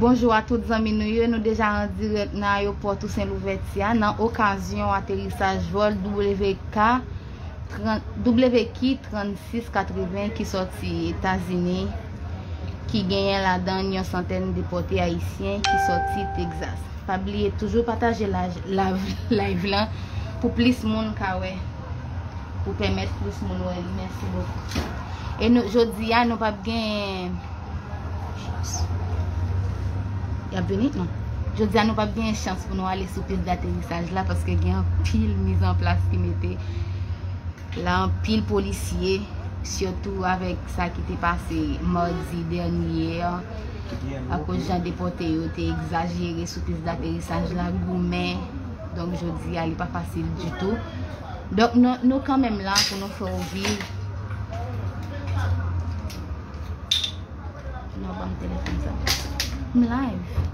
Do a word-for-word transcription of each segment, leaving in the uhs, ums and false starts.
Bonjou a tout zanmi nou yo, nou deja an dirèk nan ayewopò Tousen Louvèti a, nan okazyon aterisaj vòl W K trant, W Q trannsis katreven ki sòti Etazini, ki genyen ladan l yon santèn depòte ayisyen ki sòti Texas. Pa bliye toujou pataje laj-, lav-, live lan pou plis moun ka wè, pou pèmèt plis moun wè li. Mèsi bokou. E nou, jodi a, nou p ap gen Y ap vini? Non. Jodi a, nou p ap gen chans pou nou ale sou pis daterisaj la, paske gen anpil mizanplas ki mete la, anpil polisye, sitou avèk sa ki te pase madi dènye a, akoz jan depòte yo te egzajere sou pis daterisaj la, goumen. Donk, jodi a, li pa fasil ditou. Donk, nou, nou kanmenm la pou nou fè w viv. Non, ban m telefòn sa. M live.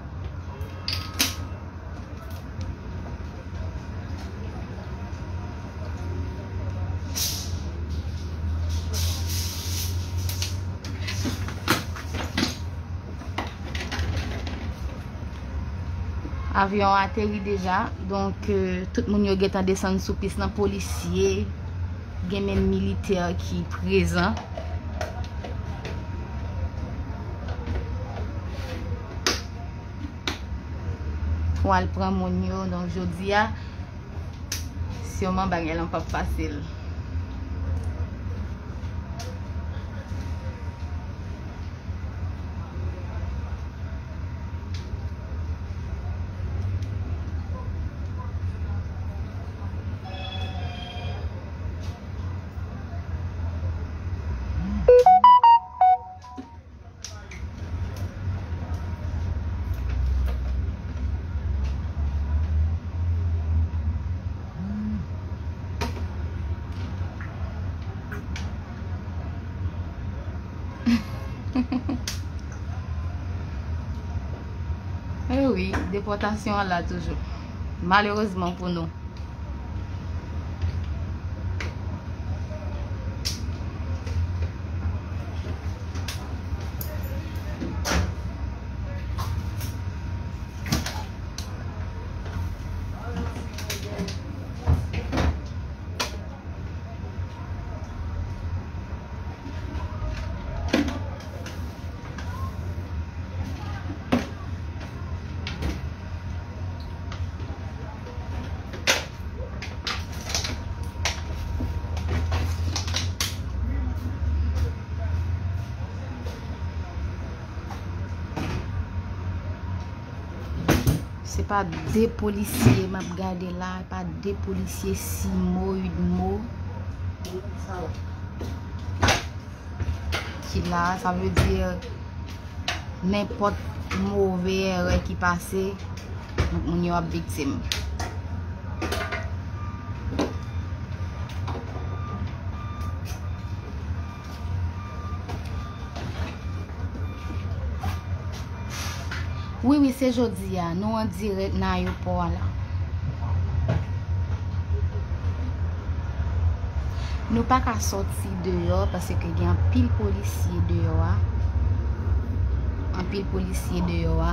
Avyon an ateri deja, donk, euh, tout moun yo gentan desann sou pis lan, polisye, gen menm militè ki prezan pou al pran moun yo. Donk, jodi a, siman bagay lan p ap fasil. Eh wi, depòtasyon an la toujou. Malerezman pou nou. Se pa de polisye m ap gade la, pa de polisye, sis mo, uit mo ki la, sa vle di nenpòt move erè ki pase, donk moun yo ap viktim. Wi, wi, se jodi a. Nou an dirèk nan ayewopò a la. Nou pa ka sòti deyò paske gen anpil polisye deyò a. Anpil polisye deyò a.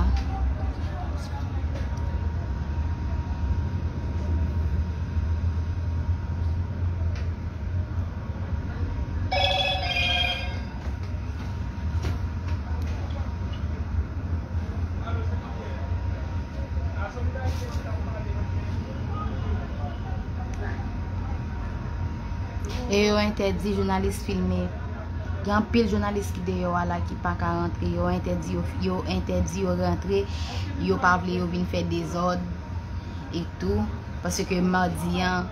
E yo entèdi jounalis filme. Gen anpil jounalis ki deyò a la ki pa ka rantre. Yo entèdi yo, yo entèdi yo rantre. Yo pa vle yo vin fè dezòd. E tou, paske madi an,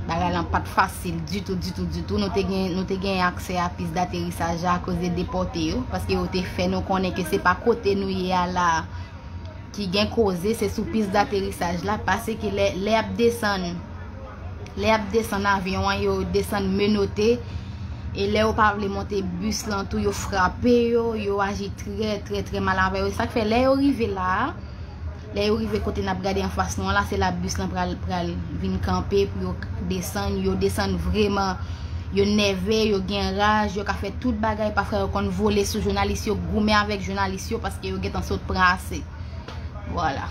bagay lan pa t fasil ditou, ditou, ditou. Nou te gen, nou te gen aksè a pis daterisaj la akoz de depòte yo, paske yo te fè nou konnen ke se pa kote nou ye a la ki gen koze, se sou pis daterisaj la, paske lè, lè y ap desann, lè y ap desann avyon an, yo desann menote, E lè yo pa vle monte bis lan tou, yo frape yo, yo aji trè, trè, trè mal avè yo. E sa k fè, lè yo rive la a, lè yo rive kote n ap gade anfas nou an la, se la bis lan pral, pral vin kanpe pou yo desann. Yo desann vrèman, yo nève, yo gen raj, yo ka fè tout bagay. Pafwa yo konn vole sou jounalis yo, goumen avèk jounalis yo, paske yo gentan sot pran ase. Vwala.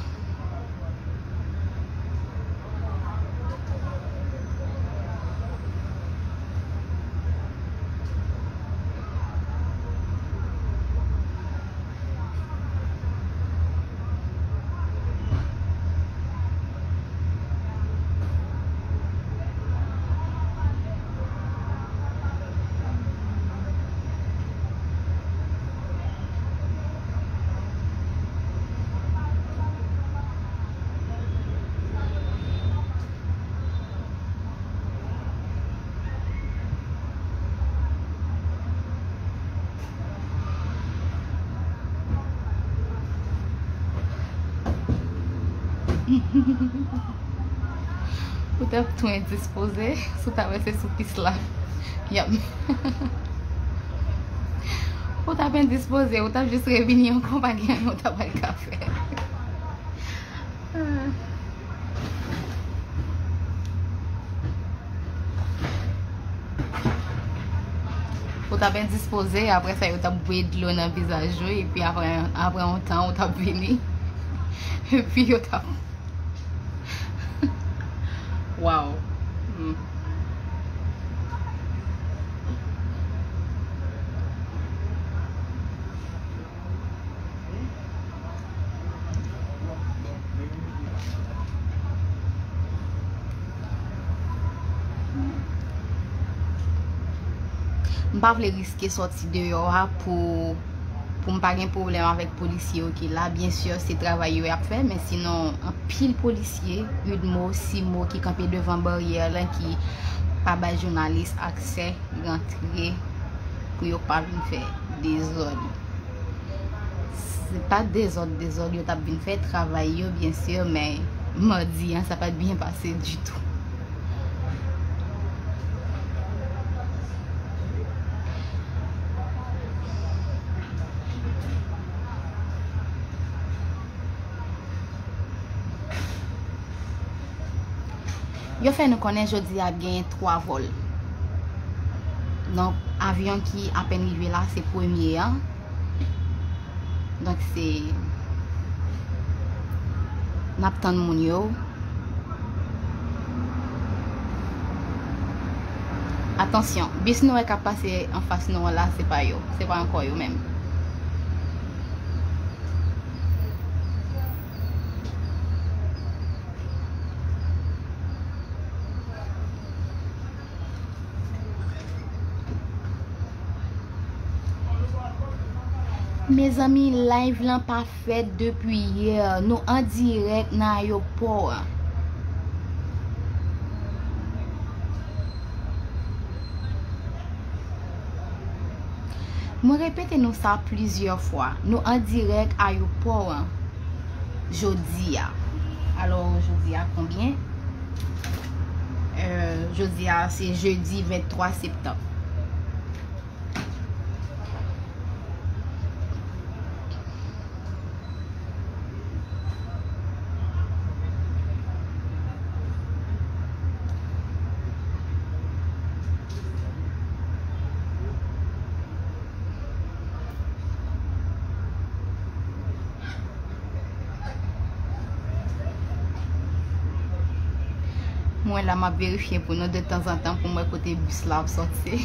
Ou t ap tou endispoze si w ta wè se sou pis la. Yap. Ou t ap endispoze, ou t ap jis revini ankò, pa gen anyen ou ta pral ka fè. Ou t ap endispoze, apre sa yo t ap bwè dlo nan vizaj ou, epi apre, apre yon tan, ou t ap vini. Epi yo t ap Wow. Hmm. M pa vle riske sòti deyò a pou, pou m pa gen pwoblèm avèk polisye yo ki la. Byen si, se travay yo y ap fè, men sinon, anpil polisye, UDMO, CIMO, ki kanpe devan baryè lan, ki pa bay jounalis aksè rantre pou yo pa vin fè dezòd. Se pa dezòd, dezòd yo t ap vin fè, travay yo, byen si, men madi an, sa pa t byen pase ditou. Yo fè nou konnen jodi a ap genyen twa vòl. Donk, avyon ki apèn rive la, se premye an. Donk, se, n ap tann moun yo. Atansyon, bis nou wè k ap pase anfas nou an la, se pa yo. Se pa ankò yo menm. Mezanmi, live lan pa fèt depi yè. Nou an dirèk nan ayewopò a. Mwen repete nou sa plizyè fwa. Nou an dirèk ayewopò an jodi a. Alò, jodi a konbyen? Euh, jodi a, se jedi venntwa septanm. Mwen la, m ap verifye pou nou de tanzantan pou m wè kote bis la ap sòti.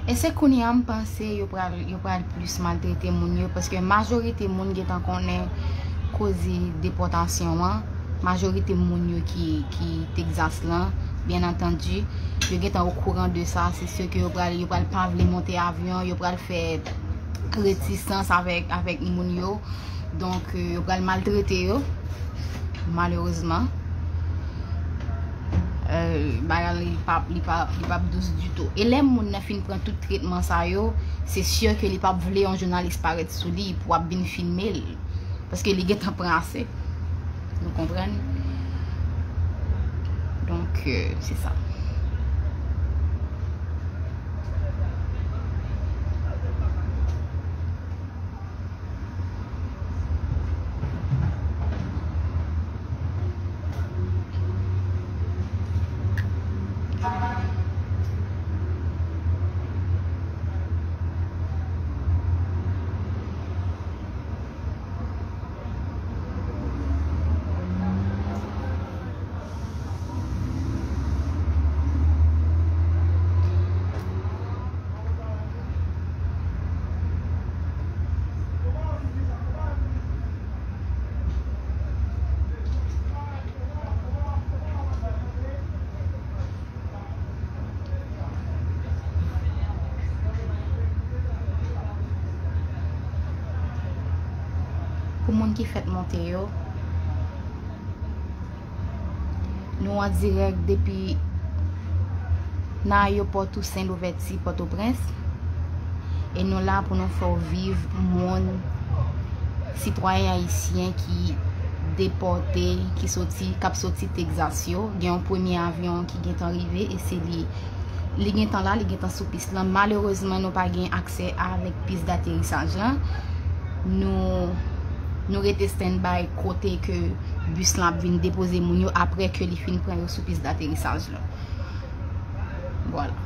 E se kounye a m panse yo pral, yo pral plis maltrete moun yo, paske majorite moun gentan konnen koze depòtasyon an, majorite moun yo ki, ki Texas lan, byen antandi, yo gentan okouran de sa, se si ke yo pral, yo pral pa vle monte avyon, yo pral fè retisans avèk, avèk moun yo. Donk, euh, yo pral maltrete yo, malerezman. Euh, bagay li p ap, li p ap, li p ap dous ditou. E lè moun nan fin pran tout tretman sa yo, se si ke li p ap vle yon jounalis parèt sou li pou ap vin filme l. Paske li gentan pran ase. Nou konprann? Donk, euh, se sa. Pou moun ki fèk monte yo, nou an dirèk depi nan ayewopò Tousen Louvèti, Pòtoprens. E nou la pou nou fè w viv moun, sitwayen ayisyen ki depòte, ki soti, k ap soti Tegzas yo. Gen yon premye avyon ki gentan rive e se li, li gentan la, li gentan sou pis lan. Malerezman, nou pa gen aksè avèk pis daterisaj lan. Nou, nou rete standby kote ke bis lan ap vin depoze moun yo apre ke li fin pran yo sou pis daterisaj lan. Vwala.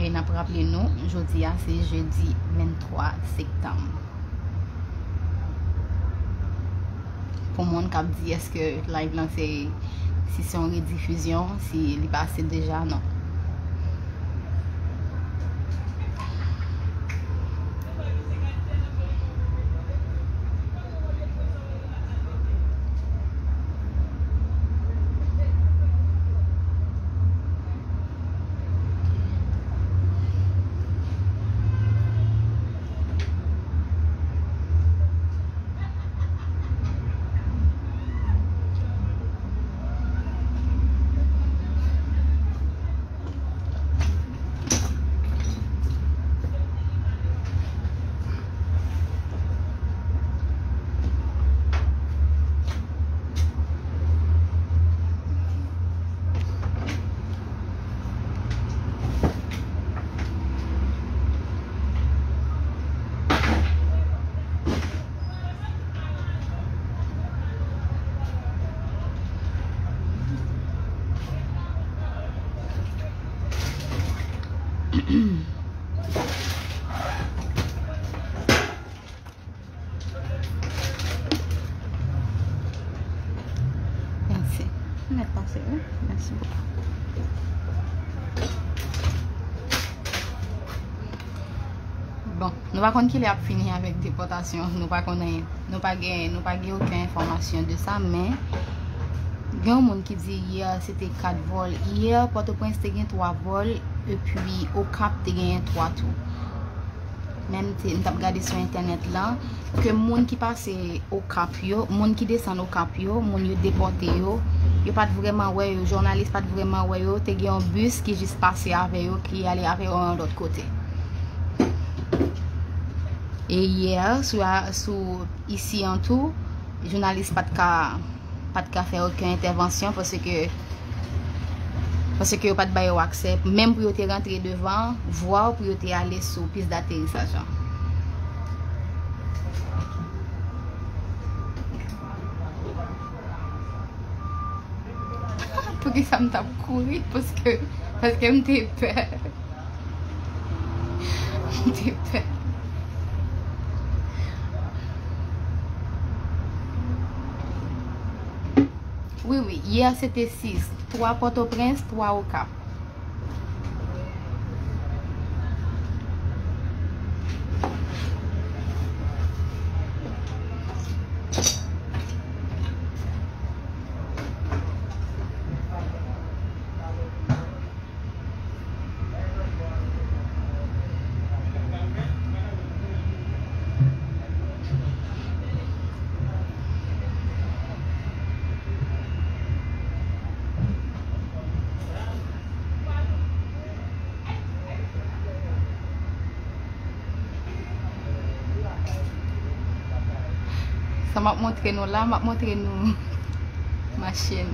E n ap raple nou, jodi a se jedi venntwa septanm. Pou moun k ap di èske live lan se, si se yon redifizyon, si li pase deja, non. Mèsi. Mèt pase, wi. Mèsi bokou. Bon, nou pa konn kilè y ap fini avèk depòtasyon, nou pa konn anyen. Nou pa gen, nou pa gen okenn enfòmasyon de sa, men gen yon moun ki di yè se te kat vòl. Yè, Pòtoprens te gen twa vòl, epi Okap te genyen twa tou. Menm te, m t ap gade sou entènèt lan, ke moun ki pase Okap yo, moun ki desann Okap yo, moun yo depòte yo, yo pa t vrèman wè yo, jounalis pa t vrèman wè yo, te gen yon bis ki jis pase avè yo, ki ale avè yo yon lòt kote. E yè, sou, sou isi an tou, jounalis pa t ka, pa t ka fè okenn entèvansyon paske, paske yo pa t ba yo aksè, menm pou yo te rantre devan, vwa pou yo te ale sou pis daterisaj lan. Poukisa m t ap kouri? Paske, paske m te pè. M te pè. Wi, wi, yè se te sis. Twa Pòtoprens, twa Okap. Sa m ap montre nou la, m ap montre nou machin.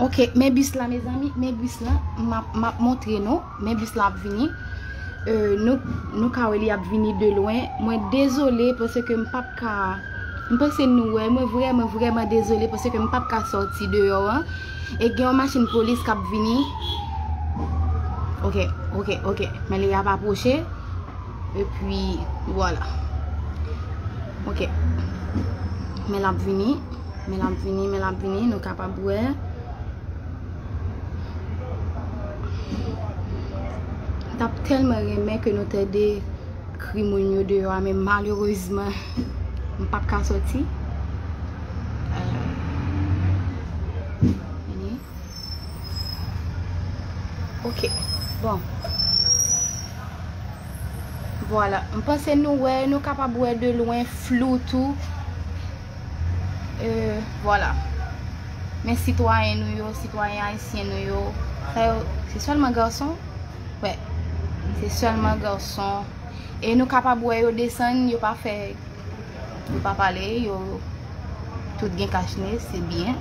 Ok, men bis la, mezanmi, men bis la, m ap, m ap montre nou, men bis la ap vini. Euh, nou, nou ka wè li ap vini de lwen. Mwen dezole paske m p ap ka, m panse nou wè, mwen vrèman, vrèman dezole paske m p ap ka sòti deyò an. E gen yon machin polis k ap vini. Ok, ok, ok. Men li ap apwoche. Epi, vwala. Ok. Men l ap vini. Men l ap vini, men l ap vini. Nou kapab wè. M t ap tèlman renmen ke nou tande kri moun yo deyò a, men malerezman, m p ap ka sòti. Euh, vini. Ok, bon. Vwala, m panse nou wè, nou kapab wè de lwen, flou tou. Euh, vwala. Men sitwayen nou yo, sitwayen ayisyen nou yo, sa yo, se sèlman gason? Wè, se sèlman gason. E nou kapab wè yo desann, yo pa fè, yo pa pale, yo tout gen kachne, se byen.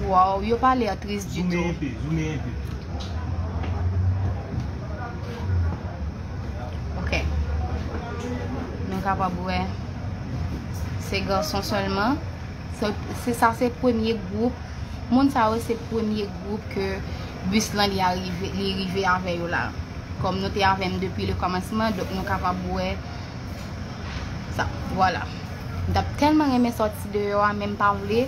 Waw, yo pa lè tris ditou. Zoume enpe, zoume enpe. Ok. Nou kapab wè se gason sèlman. Se, se sa, se premye gwoup. Moun sa yo se premye gwoup ke bis lan li arive, li rive avè yo la. Kòm nou te avè m depi le kòmansman, donk nou kapab wè sa. Vwala. M t ap tèlman renmen sòti deyò a, men m pa vle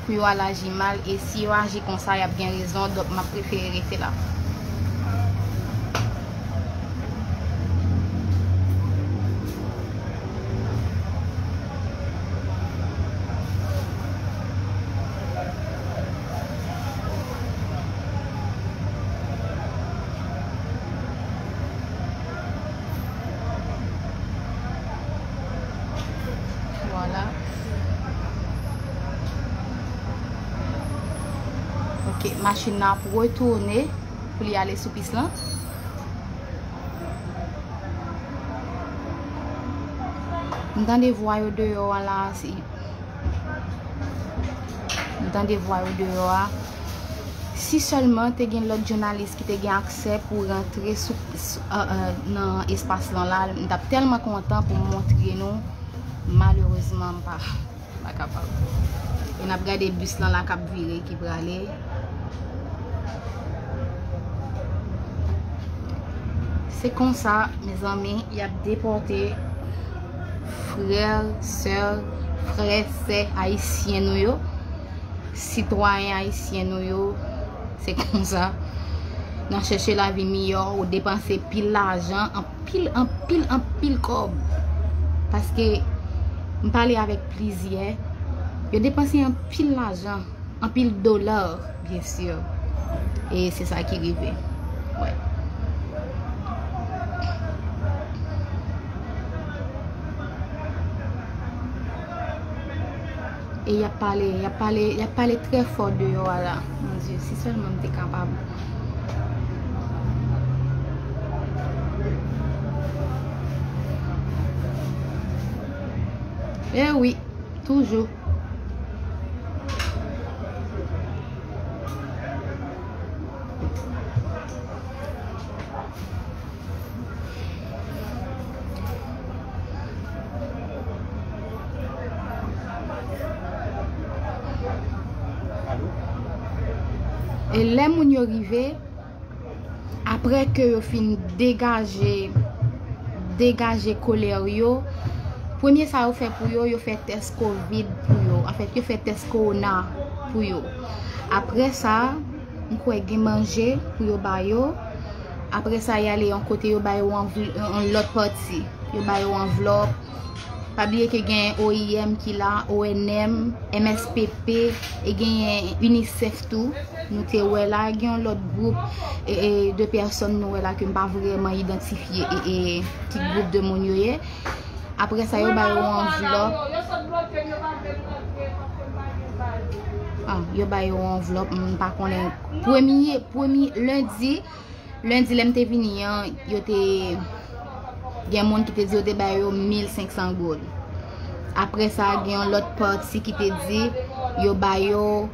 pou yo al aji mal, e si yo aji konsa, y ap gen rezon, donk m ap prefere rete la. Vwala. Ok, machin nan ap retounen pou li ale sou pis lan. M tande vwa yo deyò a la, si. M tande vwa yo deyò a. Si sèlman te gen lòt jounalis ki te gen aksè pou rantre sou, sou, euh, euh, nan espas lan la, m t ap tèlman kontan pou m montre nou. Malerezman, m pa, m pa kapab. E n ap gade bis lan la k ap vire, ki prale. Se konsa, mezanmi, y ap depòte frè, sè, frè, sè ayisyen nou yo, sitwayen ayisyen nou yo. Se konsa. Nan chèche lavi miyò, ou depanse pil lajan, anpil, anpil, anpil kòb. Paske m pale avèk plizyè, yo depanse anpil lajan, anpil dola, byen si. E se sa ki rive. Wè. E y ap pale, y ap pale, y ap pale trè fò deyò a la. Mon Dieu, si sèlman m te kapab. E wi, toujou. E lè moun yo rive, apre ke yo fin degaje, degaje kolè yo, premye sa yo fè pou yo, yo fè tès kovid pou yo. Anfèt, yo fè tès kowona pou yo. Apre sa, m kwè gen manje pou yo ba yo. Apre sa, y ale yon kote, yo ba yo anvl-, yon lòt pati. Yo ba yo anvlòp. Pa bliye ke gen O I M ki la, O N M, M S P P, e genyen UNICEF tou. Nou te wè la, gen yon lòt gwoup e, e, de pèsòn nou wè la ke m pa vrèman idantifye e, e, ki gwoup de moun yo ye. Apre sa, yo ba yo yon anvlòp. Ah, yo ba yo yon anvlòp, m pa konnen. Premye, premye, lendi, lendi lè m te vini an, yo te gen moun ki te di yo te ba yo mil senk san goud. Apre sa, gen yon lòt pati ki te di yo ba yo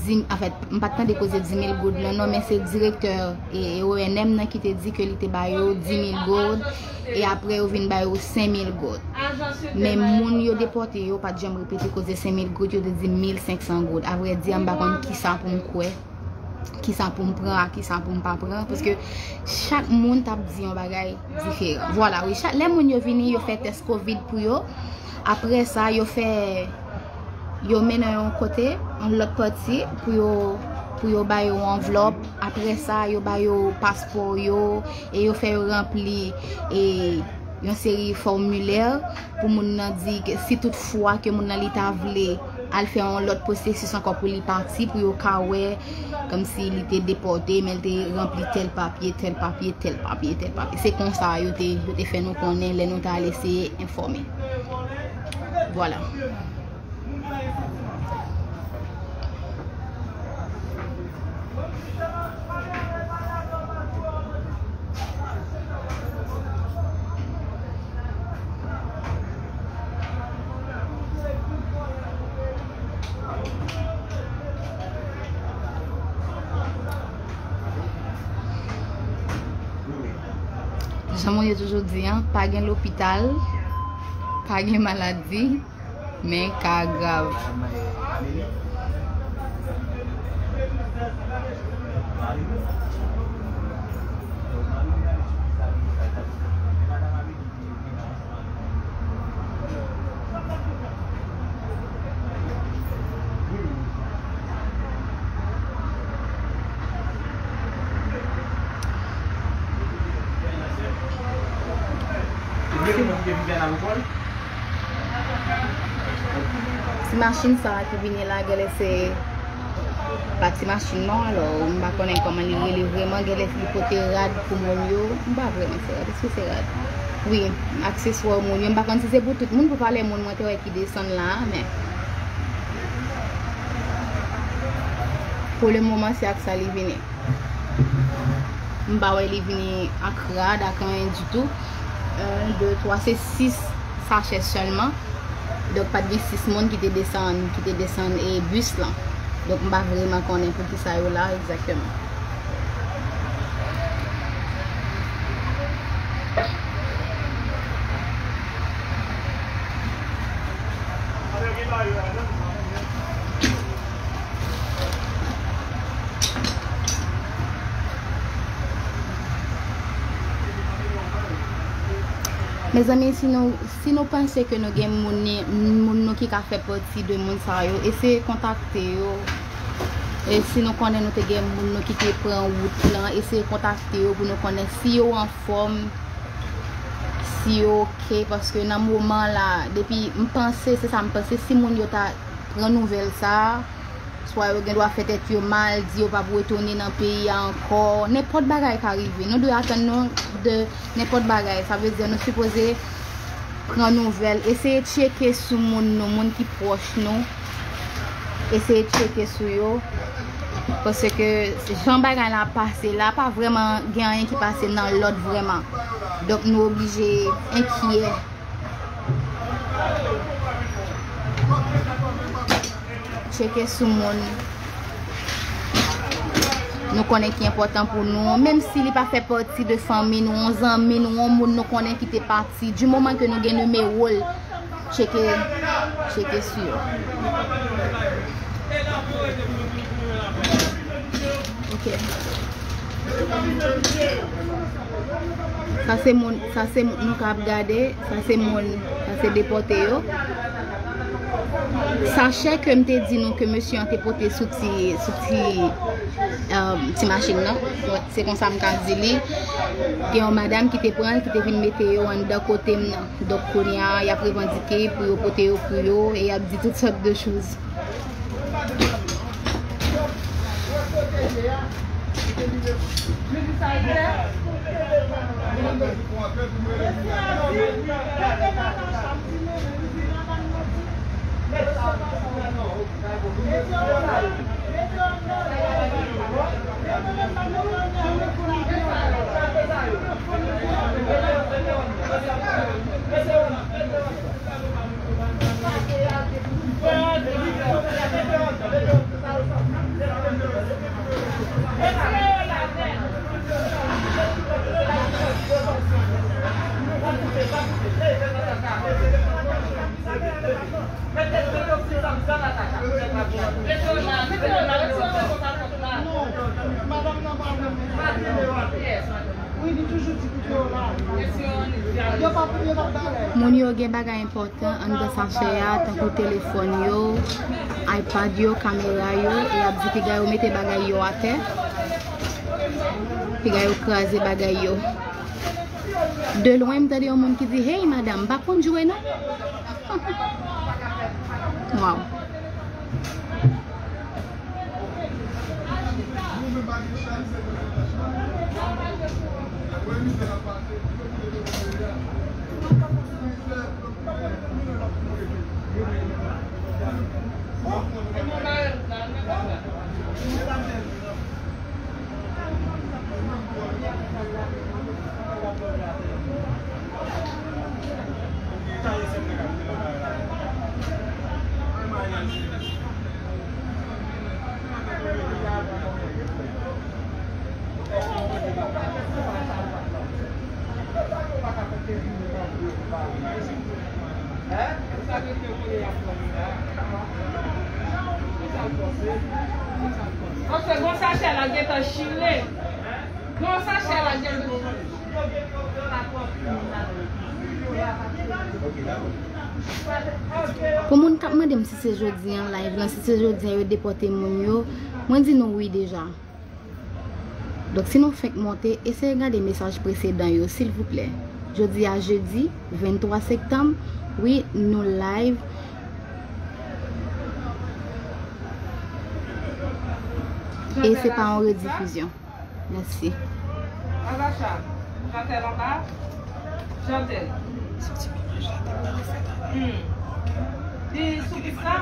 di, anfèt, m pa t tande koze di mil goud lan non, men se direktè e, e O N M nan ki te di ke li te ba yo di mil goud, e apre yo vin ba yo senk mil goud. Men moun yo depòte yo pa t janm repete koze senk mil goud, yo te di mil senk san goud. Avrèdi, m pa konn kisa pou m kwè, kisa pou m pran ak kisa pou m pa pran, paske chak moun t ap di yon bagay diferan. Vwala, wi, chak, lè moun yo vini, yo fè tès kovid pou yo. Apre sa, yo fè, yo mennen yon kote, yon lòt pati, pou yo, pou yo ba yo yon anvlòp. Apre sa, yo ba yo paspò yo, e yo fè yo ranpli, e yon seri fòmilè pou moun nan di ke si tout fwa ke moun nan li ta vle al fè yon lòt pwosesis ankò pou li pati, pou yo ka wè kòmsi li te depòte, men li te ranpli tèl papye, tèl papye, tèl papye, tèl papye. Se konsa yo te, yo te fè nou konnen lè nou t al eseye enfòme. Vwala. Jan moun yo toujou di an, pa gen lopital, pa gen maladi, men ka grav. Ti machin sa a ki vini la, genlè se pa ti machin non, alò, m pa konnen kòman li rele vrèman, genlè li pote rad pou moun yo, m pa vrèman se rad, èske se rad? Wi, akseswa moun yo, m pa konn si se pou tout moun, pou valè moun mwen te wè ki desann la a, men pou le moman se ak sa li vini. M pa wè li vini ak rad, ak anyen ditou. En, de, twa, se sis sachè sèlman. Donk, pa t gen sis moun ki te desann, ki te desann e bis lan. Donk, m pa vrèman konnen poukisa yo la egzakteman. Mezanmi, si nou, si nou panse ke nou gen moun, moun nou ki ka fè pati de moun sa yo, eseye kontakte yo. E si nou konnen nou te gen moun nou ki te pran wout lan, eseye kontakte yo pou nou konnen si yo anfòm, si yo oke, paske nan moman la, depi m panse, se sa m panse, si moun yo ta pran nouvèl sa a, swa yo gen dwa fè tèt yo mal, di yo p ap retounen nan peyi a ankò. Nenpòt bagay ka rive. Nou dwe atann nou de nenpòt bagay. Sa vle di nou sipoze pran nouvèl, eseye tcheke sou moun nou, moun ki pwòch nou, eseye tcheke sou yo. Paske jan bagay la pase la, pa vrèman gen anyen ki pase nan lòd vrèman. Donk nou oblije enkyè. Tcheke sou moun nou konnen ki enpòtan pou nou, menm si li pa fè pati de fanmi nou, yon zanmi nou, yon moun nou konnen ki te pati, di moman ke nou gen nimewo l, tcheke, tcheke sou yo. Ok. Sa se moun, sa se moun nou ka ap gade, sa se moun, sa se depòte yo. Sachè ke m te di nou ke mesye an te pote sou ti, sou ti, um, ti machin nan. Bon, se konsa m ka di li. Gen yon madanm ki te pran l, ki te vin mete yo anndan kote m nan. Donk, kounye a, y ap revandike pou yo pote yo pou yo, e y ap di tout sòt de choz. Moun yo gen bagay enpòtan anndan sachè a, tankou telefòn yo, iPad yo, kamera yo, e y ap di piga yo mete bagay yo atè, piga yo kraze bagay yo. De lwen, m tande yon moun ki di, "Hey, madanm, m pa konn jwe, non." Waw. Paske gon sachè la gentan chire. Gon sachè la gentan chire. Pou moun k ap mande m si se jodi a live lan, si se jodi a yo depòte moun yo, mwen di nou wi deja. Donk, si nou fenk monte, eseye gade mesaj presedan yo, silvouplè. Jodi a jedi venntwa septanm, wi, nou live. E se pa yon redifizyon. Mèsi. Natacha, Chantel anba. Chantel. Hmm. Li sou pis la?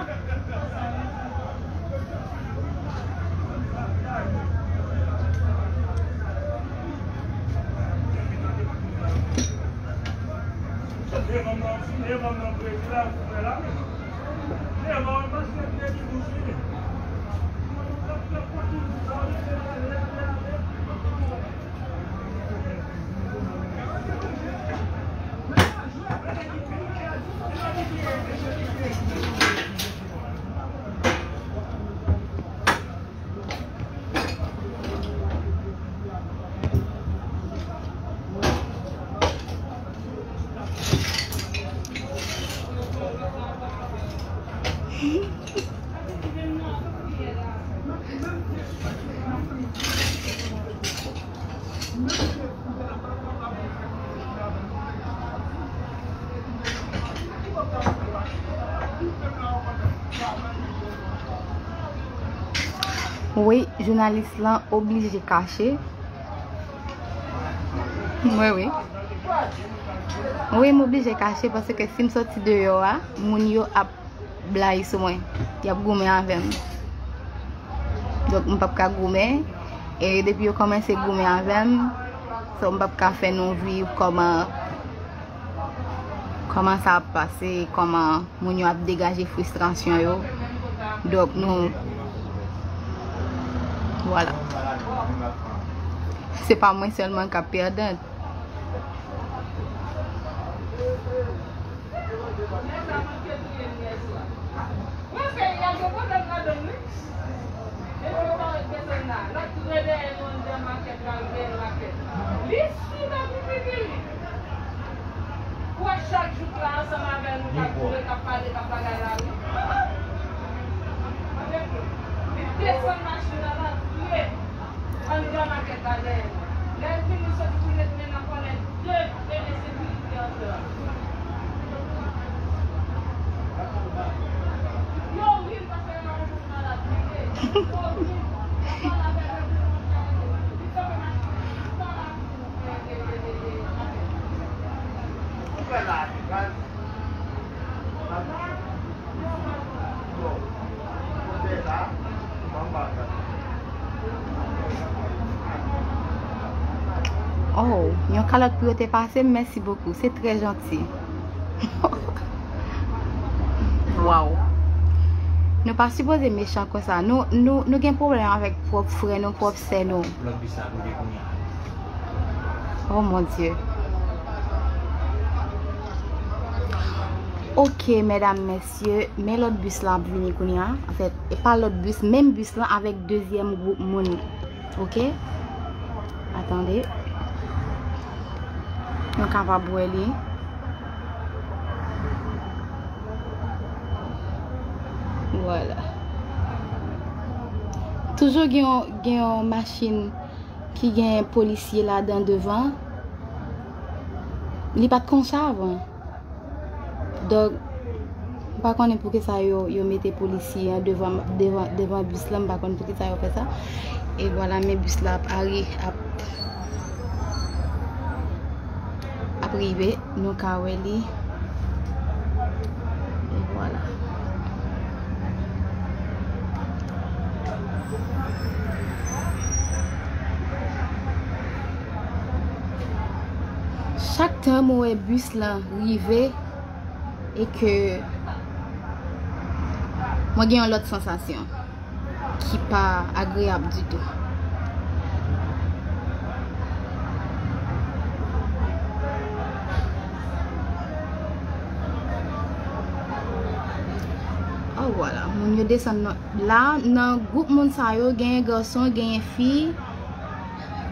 Wi, jounalis lan oblije kache. Wi, wi. Wi, m oblije kache paske si m soti deyò a, moun yo ap Blayi sou mwen. Y ap goumen avè m. Donk, m p ap ka goumen. E depi yo kòmanse goumen avè m, so, m p ap ka fè nou viv kòman, kòman sa ap pase, kòman moun yo ap degaje fristrasyon yo. Donk, nou, vwala. Se pa mwen sèlman k ap pèdan. Nèg la manke touye m yè swa. Mwen fè y al gen pwoblèm ladan l wi. Mesye yo pa wè desann la. L ap tou rele nou anndan makèt la, l dèyè makèt. Li sou nan pipi li. Ou wè chak jou k la ansanm avè nou, k ap joure, k ap pale, k ap bagay la wi. Li desann machin nan, l antre anndan makèt la dèyè nou. Lè l vini, l soti pou l met men nan kòlèt. Oh, yon kalòt pou yo te pase m, mèsi bokou, se trè janti. Waw. Nou pa sipoze mechan konsa. Nou, nou, nou gen pwoblèm avèk pwòp frè nou, pwòp sè nou. Lòt bis la kote kounye a? Oh mon Dieu. Ok, medam, mesye, men lòt bis la ap vini kounye a. Anfèt, e pa lòt bis, menm bis lan avèk dezyèm gwoup moun. Ok? Atande. Nou kapab wè li. Vwala. Toujou gen yon, gen yon machin ki gen polisye ladan devan. Li pa t konsa avan. Donk, m pa konnen poukisa yo, yo mete polisye an devan, devan, devan bis lan, m pa konn poukisa yo fè sa. E vwala, men bis la ap ari-, ap, ap rive, nou ka wè li. E vwala. Chak tan mwen wè bis lan rive e ke mwen gen yon lòt sansasyon ki pa agreyab ditou. Oh, vwala, moun yo desann nan, la, nan gwoup moun sa yo, genyen gason, genyen fi.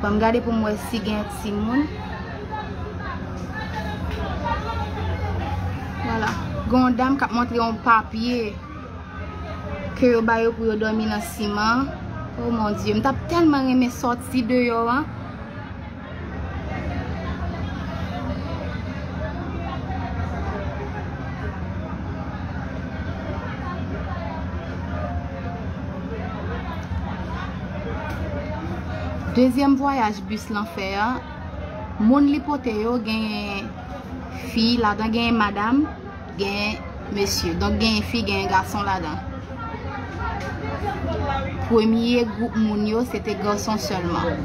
Ban m gade pou m wè si gen timoun. Vwala. Gen yon dam k ap montre yon papye ke yo ba yo pou yo dòmi nan siman. Oh mon Dieu, m t ap tèlman renmen sòti deyò a. Dezyèm vwayaj bis lan fè a, moun li pote yo genyen fi ladan, genyen madanm, genyen mesye. Donk genyen fi, genyen gason ladan. Premye gwoup moun yo, se te gason sèlman.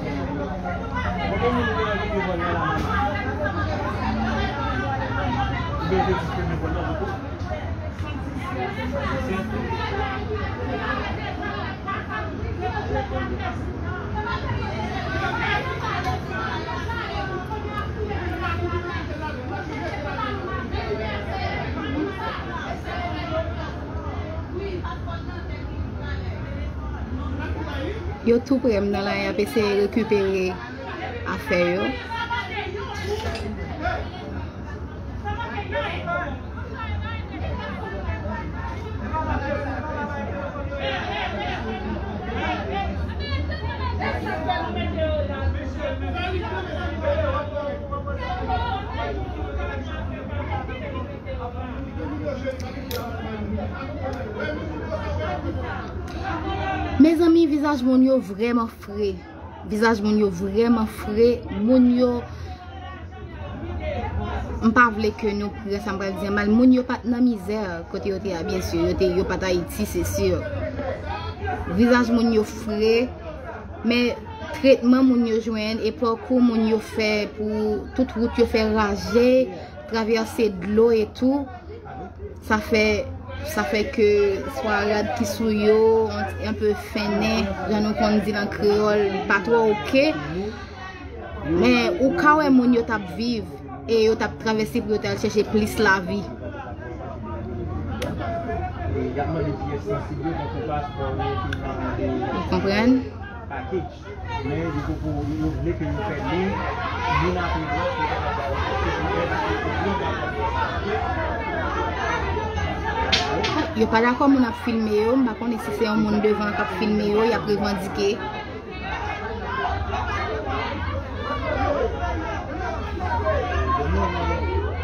Yo tou prè m nan la, y ap eseye rekipere afè yo. Mezanmi, vizaj moun yo vrèman fre. Vizaj moun yo vrèman fre. Moun yo, M pa vle ke nou pran sa m pral di an mal. Moun yo pa t nan mizè kote yo te a, byen si, yo te, yo pa t Ayiti, se si. Vizaj moun yo fre, men tretman moun yo jwenn e pakou moun yo fè pou tout wout yo fè raje, travèse dlo e tou, sa fè, sa fè ke swa rad ki sou yo, yon, yon pe fennen, jan nou konn di l an kreyòl, pa twò oke. Men ou ka wè moun yo t ap viv e yo t ap travèse pou yo t al chèche plis lavi. Ou konprann? Yo pa dakò moun ap filme yo, m pa konnen si se yon moun devan k ap filme yo, y ap revandike.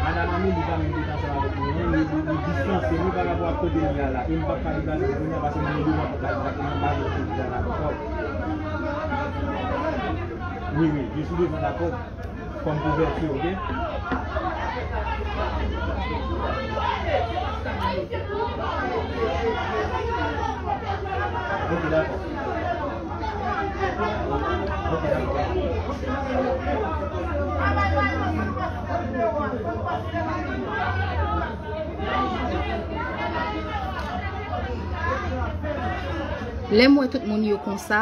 Madanm Amelie pa menm ret ansanm avèk nou, non, li, li, li distanse nou pa rapò ak kote li a la. E m p ap ka deplase pou kounye a, paske m gen devan pòt la egzakteman, m pa vle kote li a la ankò. Wi, wi, je suis devant la porte. Kòm kouvèti, oke? Oke, dakò. Oke, dakò. Lè m wè tout moun yo konsa,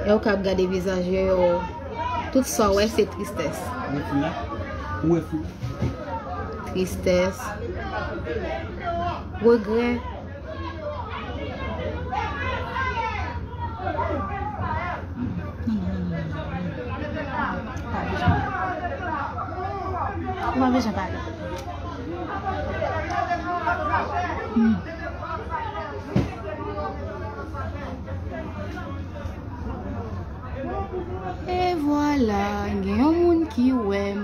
e ou ka ap gade vizaj yo, yo, tout sa w wè se tristès. Ou wè fou la? Ou wè fou? Tristès. Regrè. Non, non, non, non, non. Pa bezwen pale. Ou pa bezwen pale. Hmm. E vwala, gen yon moun ki wè m.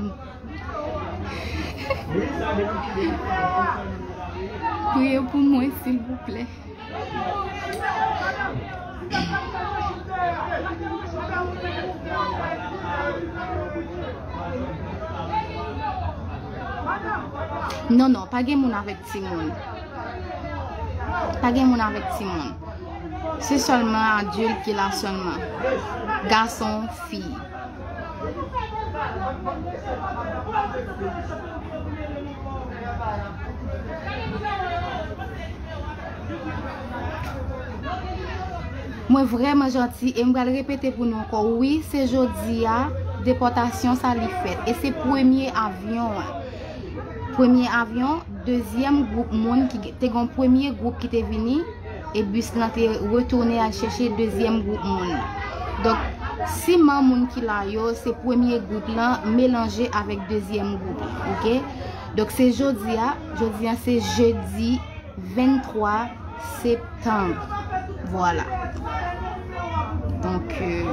Priye pou mwen, silvouplè. Non, non, pa gen moun avèk timoun. Pa gen moun avèk timoun. Se sèlman adilt ki la sèlman. Gason, fi. Mwen vrèman janti e m pral repete pou nou ankò. Wi, se jodi a depòtasyon sa li fèt. E se premye avyon an. Premye avyon, dezyèm gwoup moun ki te gen yon premye gwoup ki te vini, e bis lan te retounen al chèche dezyèm gwoup moun. Donk, siman moun ki la yo, se premye gwoup lan melanje avèk dezyèm gwoup, oke? Donk, se jodi a, jodi a se jedi venntwa septanm. Vwala. Donk, euh,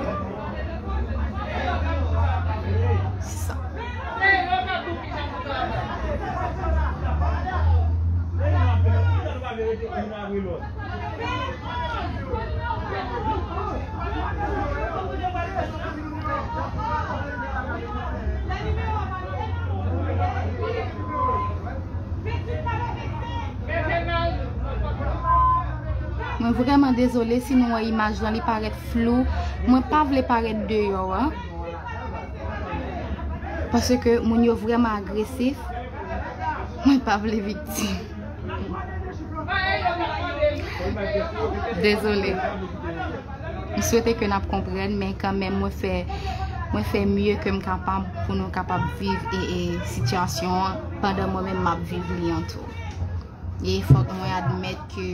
se sa. Mwen vrèman dezole si nou wè imaj lan, li parèt flou. Mwen pa vle parèt deyò a. Paske moun yo vrèman agresif. Mwen pa vle viktim. Dezole. M swete ke n ap konprann, men kanmenm mwen fè, mwen fè mye ke m kapab pou nou kapab viv e, e sitiyasyon an pandan mwen menm m ap viv li an tou. E fòk mwen admèt ke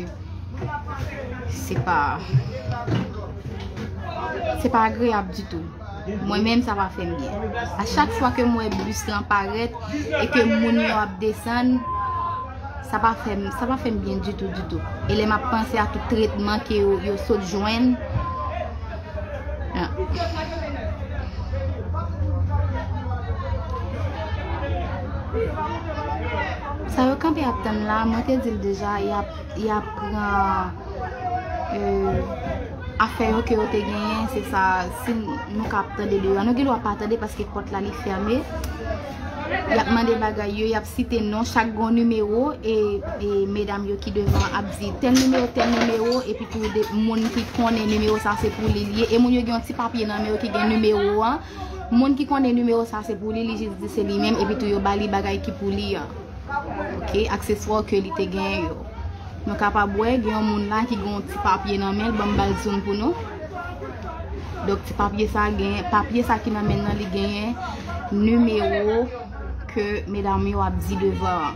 se pa, se pa agreyab ditou. Mwen menm, sa pa fè m byen. A chak fwa ke m wè bis lan parèt e ke moun yo ap desann, sa pa fè m, sa pa fè m byen ditou, ditou. E lè m ap panse a tout tretman ke yo, yo sot jwenn, ah. Sa yo kanpe ap tann la, mwen te di l deja, y ap, y ap pran, euh, Afè yo ke yo te genyen, se sa, si nou ka ap tande deyò, nou gen dwa pa tande paske pòt la li fèmen. Y ap mande bagay yo, y ap site non, chak gen yon nimewo, e, e medam yo ki devan ap di tèl nimewo, tèl nimewo, epi tou de moun ki konnen nimewo sa se pou li l ye, e moun yo gen yon ti papye nan men yo ki gen nimewo an. Moun ki konnen nimewo sa se pou li, li jis di se li menm, epi tou yo ba li bagay ki pou li an. Ok, akseswa ke li te genyen yo. Nou kapab wè, gen yon moun la ki gen yon ti papye nan men l, ban m ba l zoom pou nou. Donk, ti papye sa gen, papye sa ki nan men l nan, li genyen nimewo ke medam yo ap di devan an.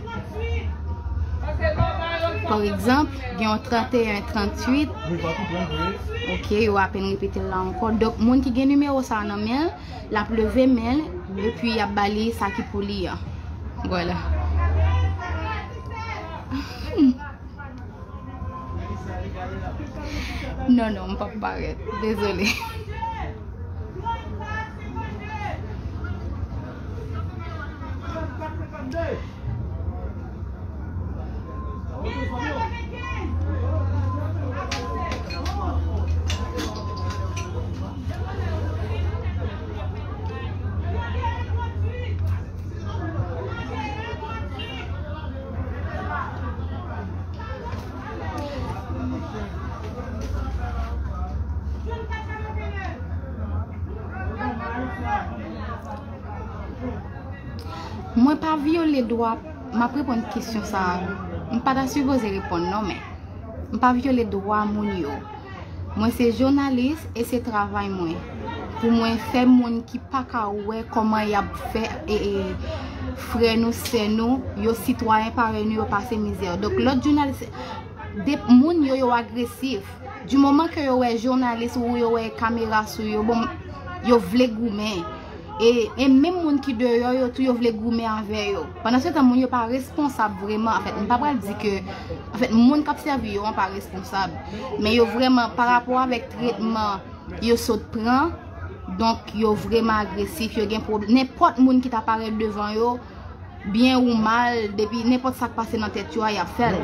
Pa egzanp, gen yon trannteyen, tranntuit. Ok, yo apèn repete l la ankò. Donk, moun ki gen nimewo sa nan men l, l ap leve men l, epi y ap ba li sa ki pou li an. Vwala. Non, non, m p ap parèt. Dezole. Mwen pa vyole dwa, m ap reponn kesyon sa a. M pa ta sipoze reponn non, men m pa vyole dwa moun yo. Mwen se jounalis e se travay mwen. Pou mwen fè moun ki pa ka wè kòman y ap fè, e, e, frè nou, sè nou, yo sitwayen parèy nou, yo pase mizè. Donk lòt jounalis, de, moun yo, yo agresif. Di moman ke yo wè jounalis ou yo wè kamera sou yo, bon, yo vle goumen. E, e menm moun ki deyò yo tou, yo vle goumen avè yo. Pandan se tan, moun yo pa responsab vrèman. Anfèt, m pa pral di ke, anfèt, moun k ap sèvi yo an pa responsab. Men yo vrèman, pa rapò avèk tretman yo sot pran, donk yo vrèman agresif, yo gen pwob-, nenpòt moun ki ta parèt devan yo, byen ou mal, depi nenpòt sa k pase nan tèt yo a, y ap fè l.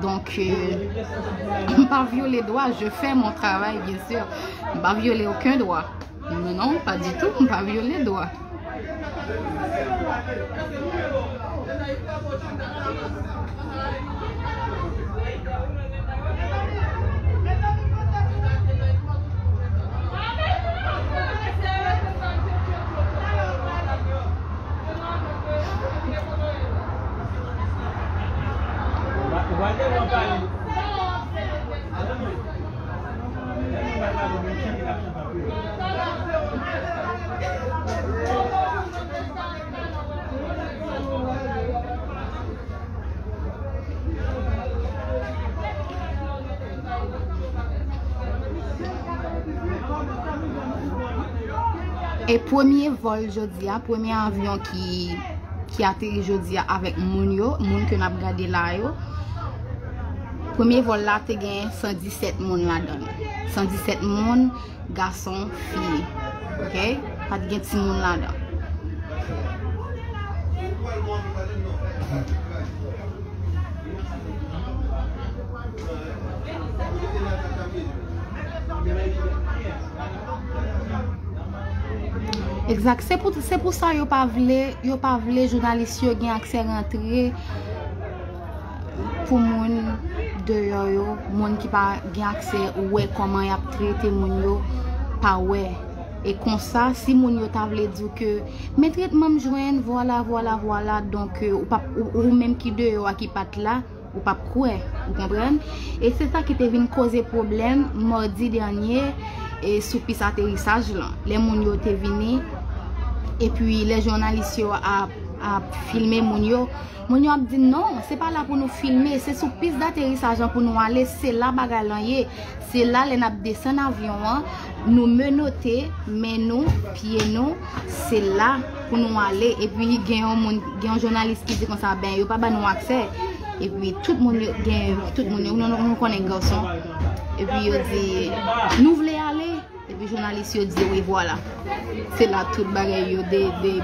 Donk, euh, m pa vyole dwa, je fais mon travail, bien sûr. M pa vyole okenn dwa. Non, non, pas du tout, m pa vyole dwa. E premye vòl jodi a, premye avyon ki, ki ateri jodi a avèk moun yo, moun ke n ap gade la yo. Premye vòl la te gen san disèt moun ladan l. San disèt moun, gason, fi. Ok? Pa t gen timoun ladan. Egzak. Se pou, se pou sa yo pa vle, yo pa vle jounalis yo gen aksè rantre pou moun deyò yo, moun ki pa gen aksè wè kòman y ap trete moun yo, pa wè. E konsa, si moun yo ta vle di w ke, "Men tretman m jwenn, vwala, vwala, vwala," donk, euh, ou p ap, ou, ou menm ki deyò a, ki pa t la, ou p ap kwè, ou konprann? E se sa ki te vin koze pwoblèm madi dènye, e sou pis aterisaj lan. Lè moun yo te vini, epi lè jounalis yo ap, ap filme moun yo, moun yo ap di, "Non, se pa la pou nou filme, se sou pis daterisaj lan pou nou ale, se la bagay lan ye." Se la, lè n ap desann avyon an, nou menote men nou, pye nou, se la pou nou ale. Epi gen yon moun, gen yon jounalis ki di konsa, "Ben, yo pa ban nou aksè." Epi tout moun yo, gen, tout moun yo, nou, nou, nou konnen gason. Epi yo di, "Nou vle ale." Epi jounalis yo di, "Wi, vwala." Se la tout bagay yo de, de,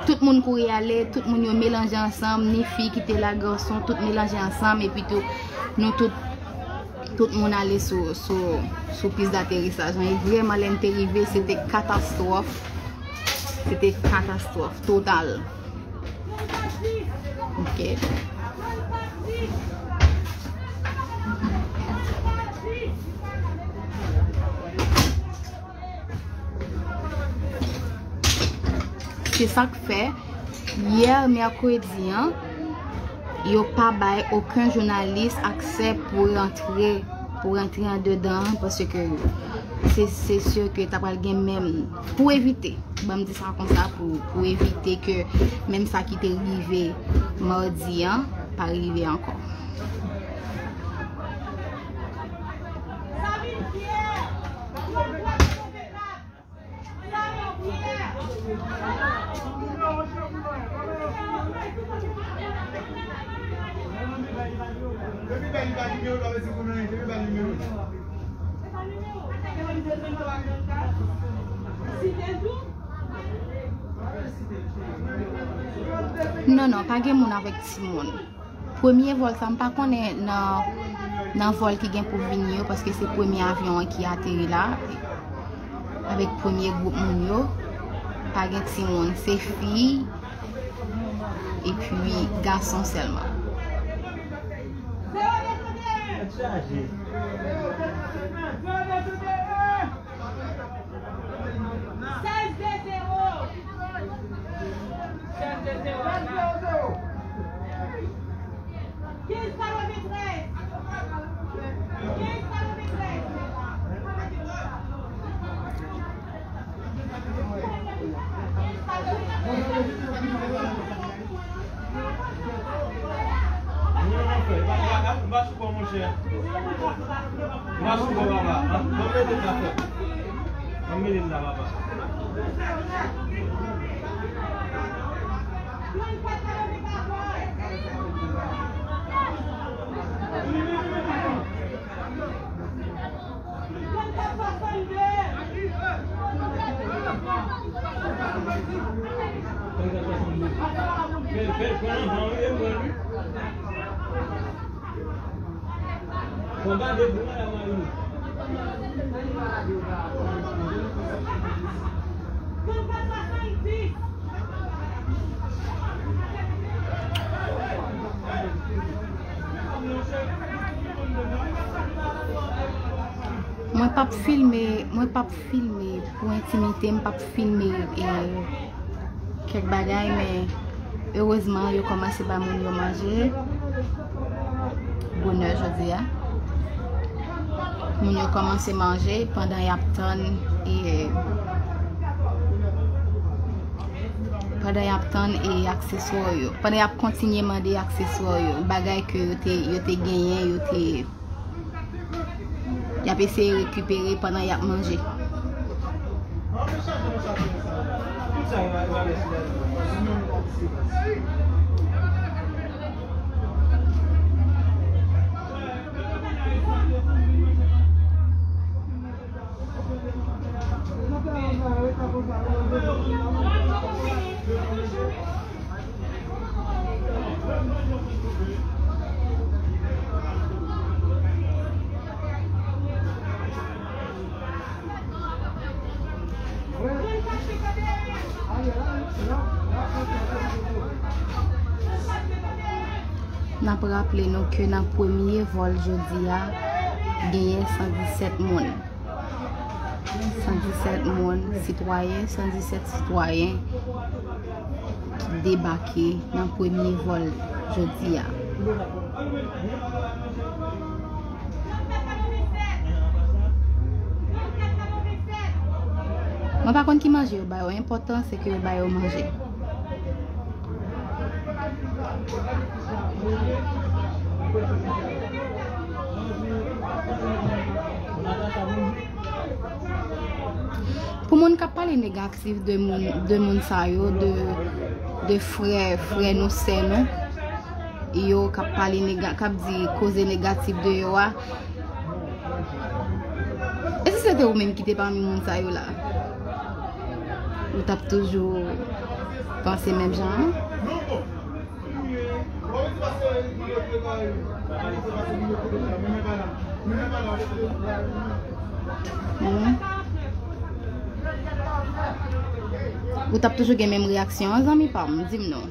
tout moun kouri ale, tout moun yo melanje ansanm, ni fi ki te la, gason, tout melanje ansanm, epi tou, nou tout Tout moun ale sou, sou, sou pis daterisaj lan. E vrèman, lè n te rive, se te katastwòf. Se te katastwòf total. Ok. Se sa k fè, yè mèkredi an, yo pa bay okenn jounalis aksè pou rantre, pou rantre andedan an, paske se, se si ke ta pral gen menm, pou evite, ban m di sa konsa, pou, pou evite ke menm sa ki te rive madi an, pa rive ankò. Non, non, pa gen moun avèk timoun. Premye vòl sa, m pa konnen nan, nan vòl ki gen pou vini yo, paske se premye avyon an ki ateri la, avèk premye gwoup moun yo. Pa gen timoun, se fi epi gason sèlman. Sèz de zewo. Sèz de zewo. Kenz katreventrèz. Kenz katreventrèz. Kenz katreventrèz. Mwen, mwen fè, m pa, m pa, m pa sou kò, monchè. M pa sou kò, papa. Ban m mete l la, frè. Ban m mete l la, papa. Mwen p ap filme, mwen p ap filme pou entimite m, m p ap filme, e, kèk bagay, men erezman, yo kòmanse ba moun yo manje bonè jodi a. Moun yo kòmanse manje pandan y ap tann, e, pandan y ap tann, e, akseswa yo. Pandan y ap kontinye mande akseswa yo, bagay ke yo te, yo te genyen, yo te Y ap eseye rekipere pandan y ap manje. N ap raple nou ke nan premye vòl jodi a, genyen san disèt moun. San disèt moun, sitwayen, san disèt sitwayen ki debake nan premye vòl jodi a. Mwen pa konn ki manje yo ba yo, enpòtan se ke yo ba yo manje. Pou moun k ap pale negatif de moun, de moun sa yo, de, de frè, frè nou, sè nou, yo k ap pale nega-, k ap di koze negatif de yo a, e si se te ou menm ki te pami moun sa yo la? Ou t ap toujou panse menm jan an? Bon, se paske li rete la, li rete la, men pa la. Hmm. Ou t ap toujou gen menm reyaksyon an, zanmi pa m, di m non.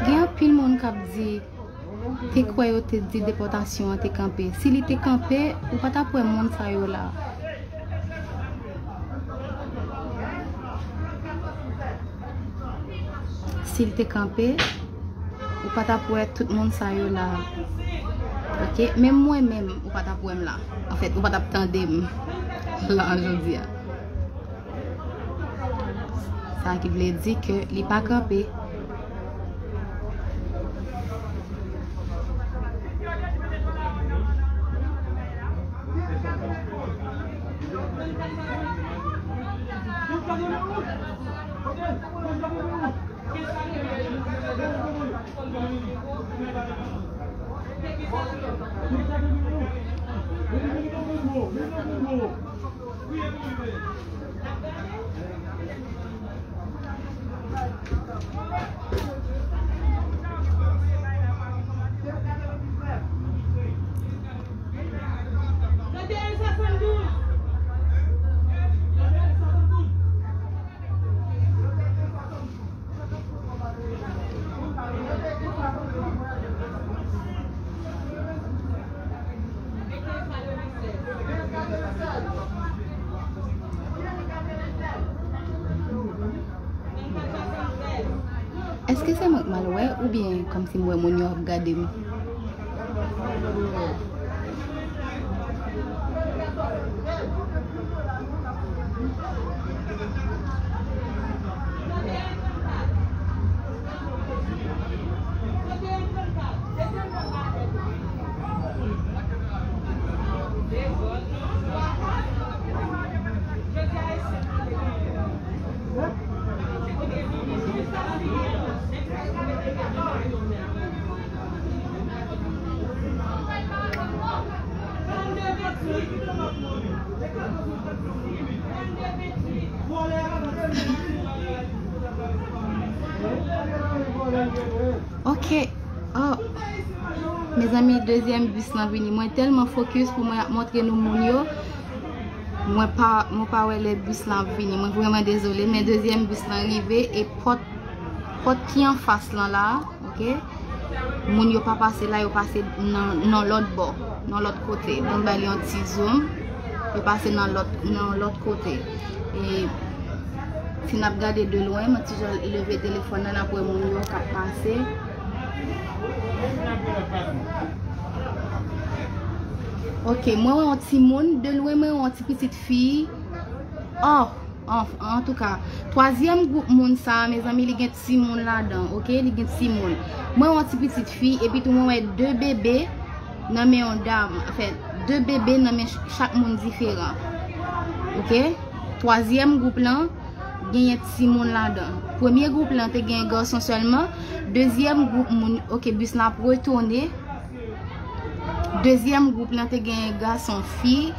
Gen anpil moun k ap di, te kwè yo te di depòtasyon an te kanpe. Si li te kanpe, ou pa t ap wè moun sa yo la. Si l te kanpe, ou pa t ap wè tout moun sa yo la. Oke? Menm mwen menm, ou pa t ap wè m la. Anfèt, ou pa t ap tande m la jodi a. Sa ki vle di ke li pa kanpe. Èske se mwen k mal wè oubyen kòmsi m wè moun yo ap gade m? Ok. Oh. Mezanmi, dezyèm bis lan vini. Mwen tèlman fokis pou mwen ap montre nou moun yo. Mwen pa, mwen pa wè lè bis lan ap vini. Mwen vrèman dezole, men dezyèm bis lan rive e pòt, pòt ki anfas lan la, ok? Moun yo pa pase la, yo pase nan, nan lòt bò, nan lòt kote. Bon, m ba li yon ti zoom. Yo pase nan lòt, nan lòt kote. E si n ap gade de lwen, mwen ti jan leve telefòn nan, n ap wè moun yo k ap pase. Ok, mwen wè yon timoun, de lwen mwen wè yon ti pitit fi. Oh, an, antouka, twazyèm gwoup moun sa a, mezanmi, li gen timoun ladan, ok? Li gen timoun. Mwen wè yon ti pitit fi, epi tou mwen wè de bebe nan men yon dam. Anfen, de bebe nan men ch-, chak moun diferan. Ok? Twazyèm gwoup lan, genyen timoun ladan. Premye gwoup lan te gen gason sèlman. Dezyèm gwoup moun, ok, bis lan ap retounen. Dezyèm gwoup lan te genyen gason, fi.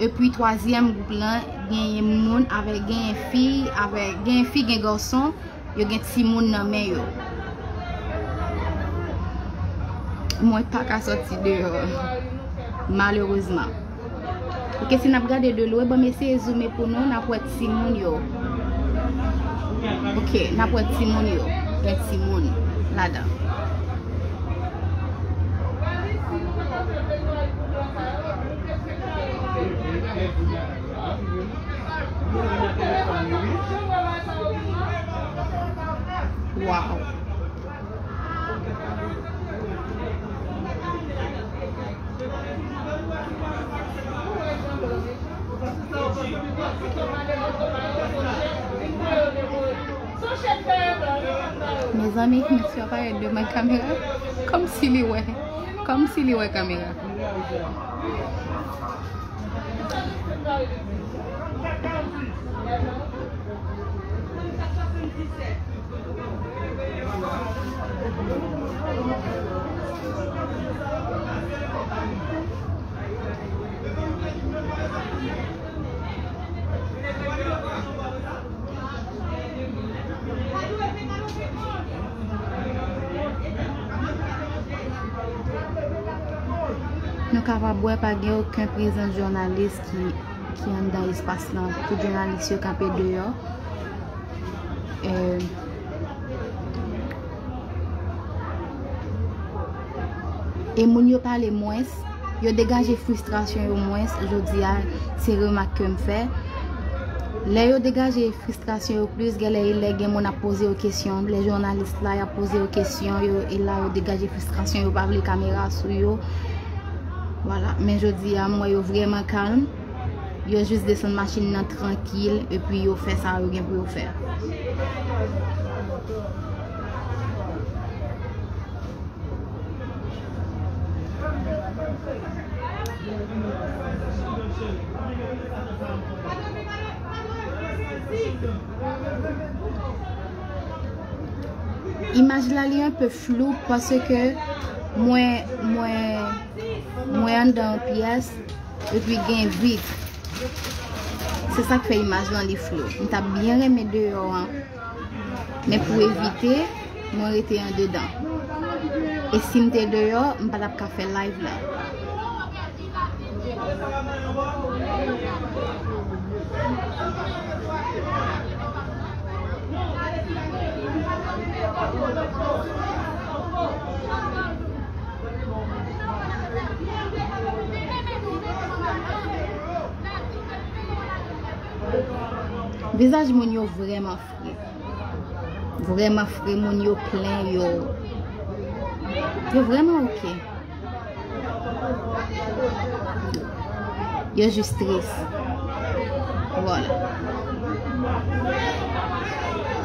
Epi twazyèm gwoup lan genyen moun avèk, genyen fi, avèk, genyen fi, gen gason. Yo gen timoun nan men yo. Mwen pa ka sòti deyò, malerezman. Ok, si n ap gade de lwen, ban m eseye zoome pou nou, n ap wè timoun yo. Ok, n ap wè timoun yo. Gen timoun ladan. Wow. Mezanmi, mesye a parèt devan kamera kòmsi li wè, kòmsi li wè kamera. Nou kapab wè pa gen okenn prezans jounalis ki, ki anndan espas lan. Tout jounalis yo kanpe deyò. E, e moun yo pale mwens, yo degaje fristrasyon yo mwens. Jodi a, se remak ke m fè. Lè yo degaje fristrasyon yo plis, genlè e lè gen moun ap poze yo kesyon, lè jounalis la y ap poze yo kesyon, yo, e la yo degaje fristrasyon, yo pa vle kamera sou yo. Vwala, men jodi a, m wè yo vrèman kalm. Yo jis desann machin nan trankil, epi yo fè sa yo gen pou yo fè. Imaj la li enpe flou paske mwen, mwen, mwen anndan yon pyès epi gen vit. Se sa k fè imaj lan li flou. M t ap byen renmen deyò an. Men pou evite, mwen rete andedan. E si m te deyò, m pa t ap ka fè live la. Vizaj moun yo vrèman fre. Vrèman fre, moun yo plen, yo, yo vrèman oke. Yo jis tris. Vwala.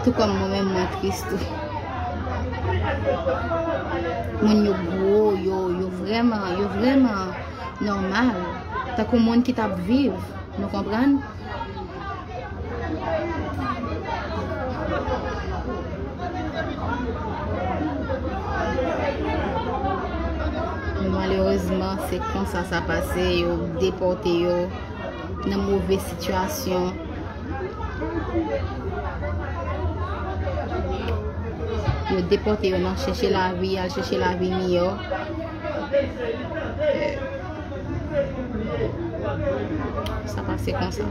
Tou kòm mwen menm, mwen tris tou. Moun yo gwo, yo, yo vrèman, yo vrèman nòmal. Tankou moun ki t ap viv, nou konprann? Malerezman, se konsa sa pase, yo depòte yo nan move sitiyasyon. Yo depòte yo nan chèche lavi, al chèche lavi miyò. Sa pase konsa.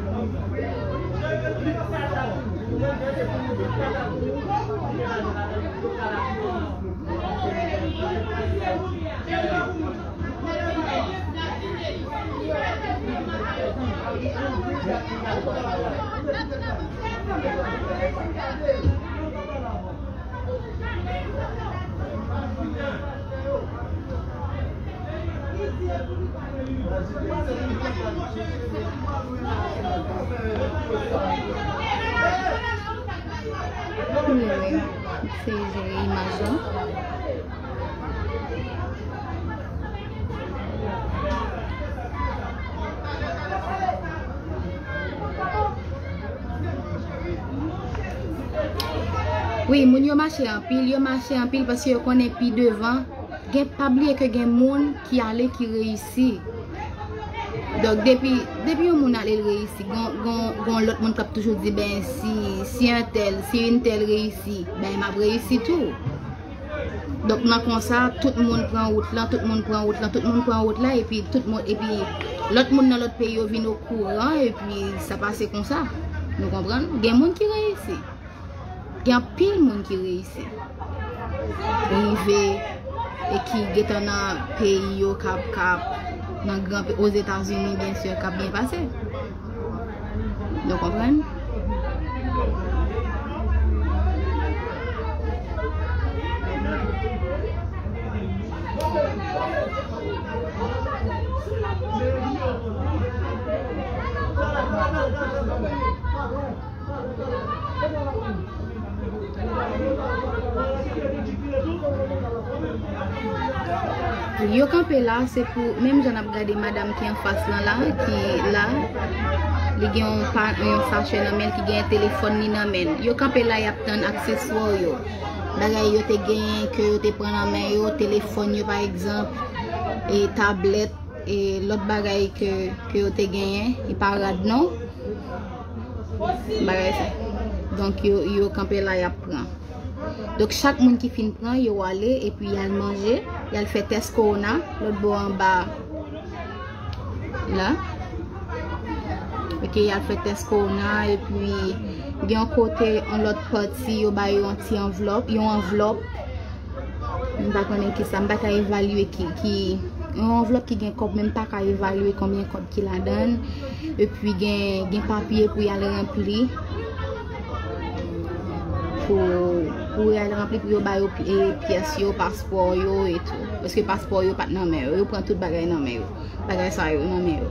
Anyway, m ap eseye jere imaj lan. Wi, moun yo mache anpil, yo mache anpil paske yo konnen pi devan, gen, pa bliye ke gen moun ki ale ki reyisi. Donk, depi, depi yon moun ale l reyisi, gon, gon, gon lòt moun k ap toujou di, ben, si, si entèl, si entèl reyisi, ben, m ap reyisi tou. Donk, nan konsa, tout moun pran wout lan, tout moun pran wout lan, tout moun pran wout la, epi tout moun, epi lòt moun nan lòt peyi yo vin okouran, epi sa pase konsa. Nou konprann? Gen moun ki reyisi. Gen anpil moun ki reyisi, rive, e ki gentan nan peyi yo k ap, k ap nan gran pe-, Ozetazini, byen si, k ap byen pase. Nou konprann? Yo kanpe la, se pou, menm jan n ap gade madanm ki anfas lan la, ki la, li gen yon pa, yon sachè nan men l, ki gen telefòn li nan men l. Yo kanpe la, y ap tann akseswa yo. Bagay yo te genyen, ke yo te pran nan men yo, telefòn yo, pa egzanp, e tablèt, e lòt bagay ke, ke yo te genyen, e pa rad non. Bagay sa. Donk, yo, yo kanpe la, y ap pran. Donk, chak moun ki fin pran, yo ale, epi y al manje, y al fè tès kowona, lòt bò anba la. Ok, y al fè tès kowona, epi gen yon kote, yon lòt pati, yo ba yo yon ti anvlòp, yon anvlòp. M pa konnen kisa, m pa ka evalye ki, ki, yon anvlòp ki gen kòb, men m pa ka evalye konbyen kòb ki ladan l. Epi gen, gen papye pou y al ranpli. Pou, pou y al ranpli, pou yo ba yo pi-, e, pyès yo, paspò yo e tou. Paske paspò yo pa t nan men yo. Yo pran tout bagay nan men yo. Bagay sa yo nan men yo.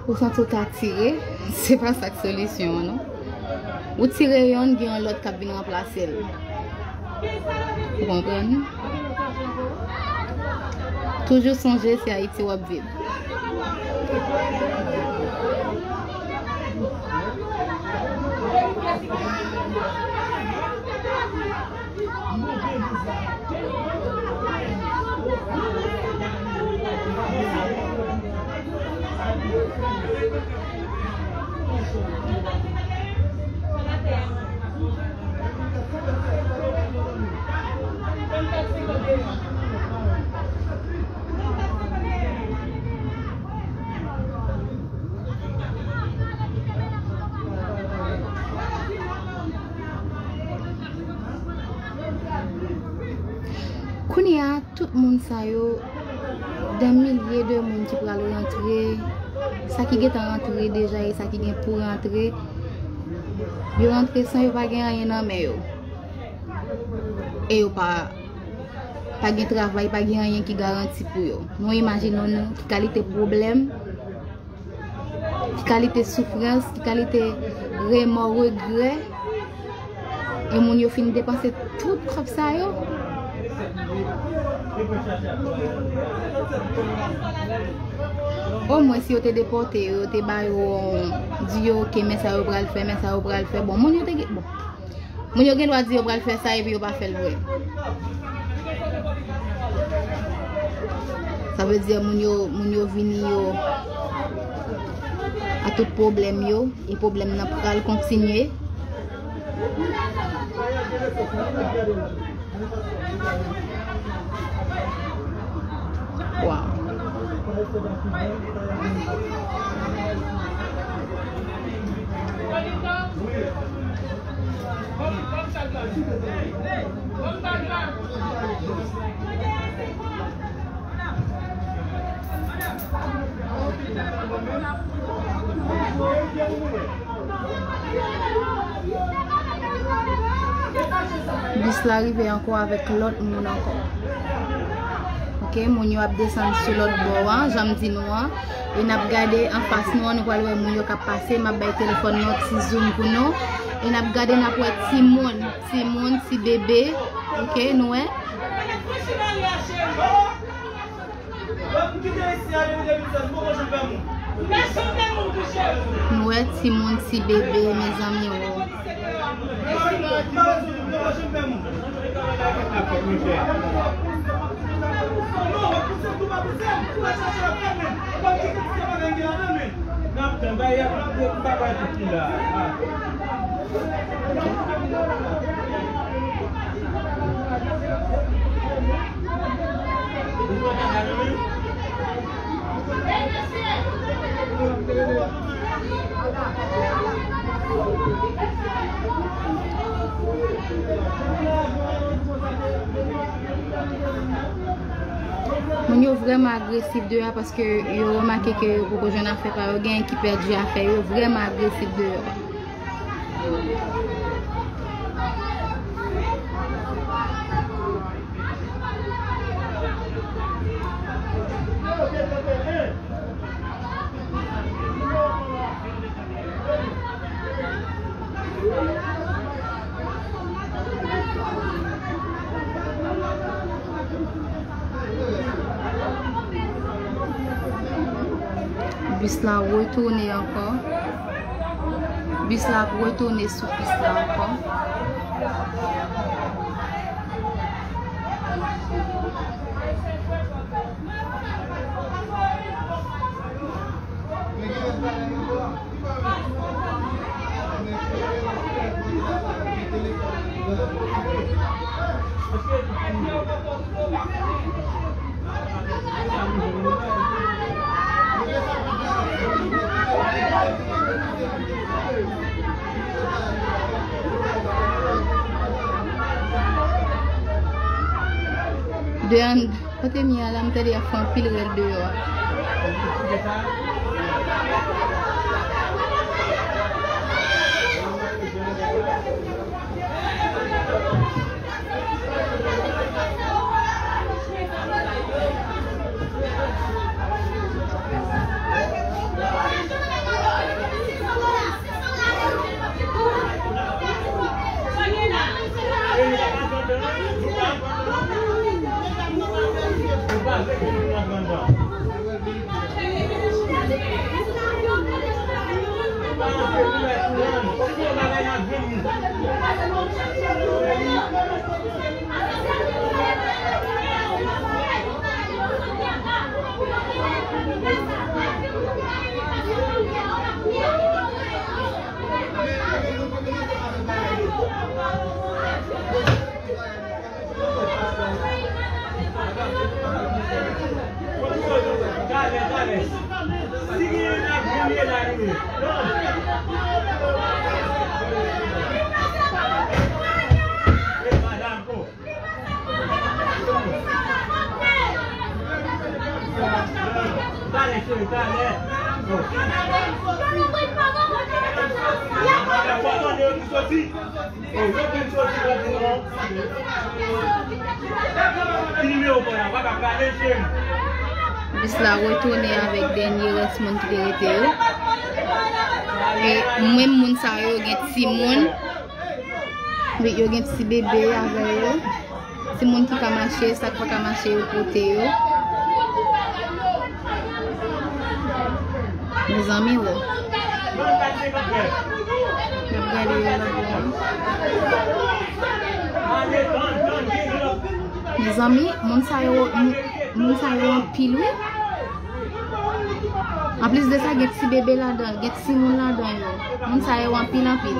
Ou santi w ta tire, se pa sa k solisyon an, non. Ou tire yonn, gen yon lòt k ap vin ranplase l. Ou konprann? Toujou sonje se Ayiti w ap viv. Kounye a, tout moun sa yo, dè milye de moun ki pral rantre, sa ki gentan rantre deja e sa ki gen pou rantre, yo rantre san yo pa gen anyen nan men yo. E yo pa, pa gen travay, pa gen anyen ki garanti pou yo. Nou imajine nou ki kalite pwoblèm, ki kalite soufrans, ki kalite remò, regrè, e moun yo fin depanse tout kòb sa yo. Omwen si yo te depòte yo, yo te ba yo, di yo, "Ok, men sa yo pral fè, men sa yo pral fè." Bon, moun yo te gen, bon. Moun yo gen dwa di yo pral fè sa epi yo pa fè l vre. Sa vle di moun yo, moun yo vini yo a tout pwoblèm yo, e pwoblèm nan pral kontinye. Wow. Bis la rive ankò avèk lòt moun ankò. Ok, moun yo ap desann sou lòt bò a, jan m di nou an. E n ap gade anfas nou an, nou pral wè moun yo k ap pase. M ap bay telefòn nan yon ti zoom pou nou. E n ap gade, n ap wè timoun, timoun, ti bebe. Ok, nou wè. Nou wè timoun, ti bebe, mezanmi, o. Moun yo vrèman agresif deyò a paske yo remake ke yo poko jwenn afè pa yo, genyen ki pèdi afè yo, vrèman agresif deyò a. Bis la retounen ankò. Bis la ap retounen sou pis la ankò. Deann, kote m ye a la, m tande y ap fè anpil rèl deyò a. Bis la retounen avèk dènye rès moun ki te rete yo. E menm moun sa yo gen timoun. Wi, yo gen ti bebe avè yo. Timoun ki ka mache, sa k pa ka mache, yo pote yo. Mezanmi, o. Y ap gade yo lòt bò a. Mezanmi, moun sa yo, moun, moun sa yo anpil, wi. Anplis de sa, gen ti bebe ladan, gen timoun ladan yo. Moun sa yo anpil, anpil.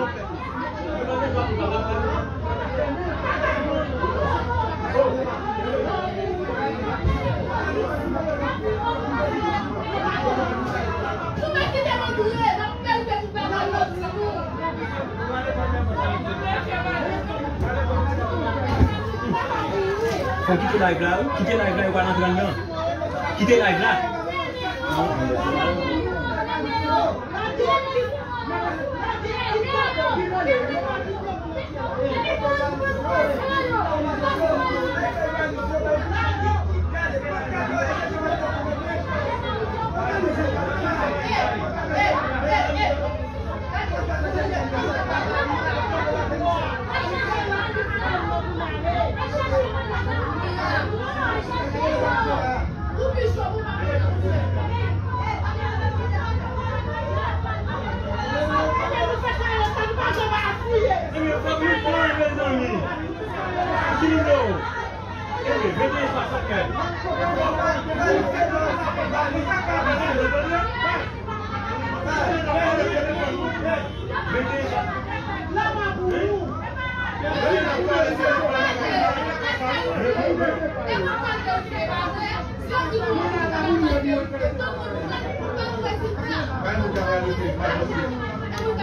Fò kite live la, wi. Kite live la, yo pral antre anndan. Kite live la.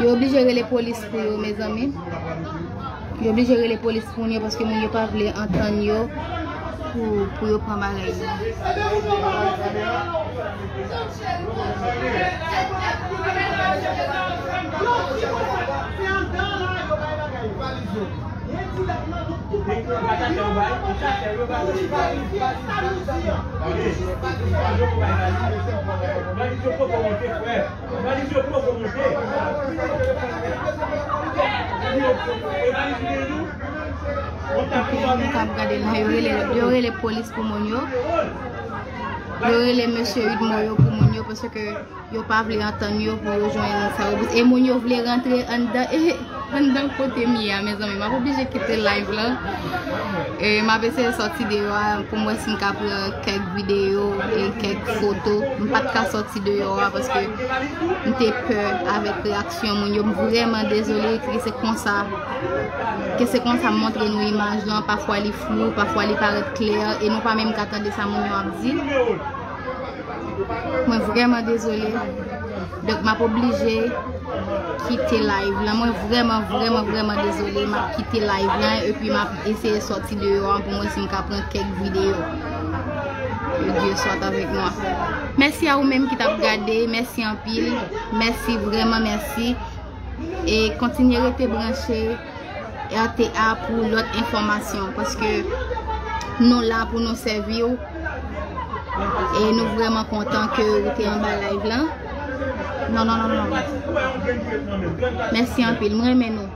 Yo oblije rele polis pou yo, mezanmi. Yo oblije rele polis pou moun yo, paske moun yo pa vle antann yo pou, pou yo pran bagay yo. Moun k ap gade la, yo rele, yo rele polis pou moun yo. Yo rele mesye Udmo yo pou moun yo, paske yo pa vle antann yo pou yo jwenn sa yo bezwen. E moun yo vle rantre anndan, e anndan kote m ye a, mezanmi. M ap oblije kite live lan. E m ap eseye sòti deyò a pou m wè si m ka pran kèk videyo e kèk foto. M pa t ka sòti deyò a paske m te pè avèk reyaksyon moun yo. M vrèman dezole ke se konsa, ke se konsa m montre nou imaj lan. Pafwa li flou, pafwa li parèt klè, e nou pa menm ka tande sa moun yo ap di. Mwen vrèman dezole. Donk, m ap oblije kite live lan. Mwen vrèman, vrèman, vrèman dezole. M ap kite live lan epi m ap eseye sòti deyò an pou mwen si m ka pran kèk videyo. Que Dieu soit avec moi. Mèsi a ou menm ki t ap gade. Mèsi anpil. Mèsi, vrèman mèsi. E kontinye rete branche R T A pou lòt enfòmasyon, paske nou la pou nou sèvi w. E nou vrèman kontan ke ou te anba live lan. Non, non, non, non. Mèsi anpil. Mwen renmen nou.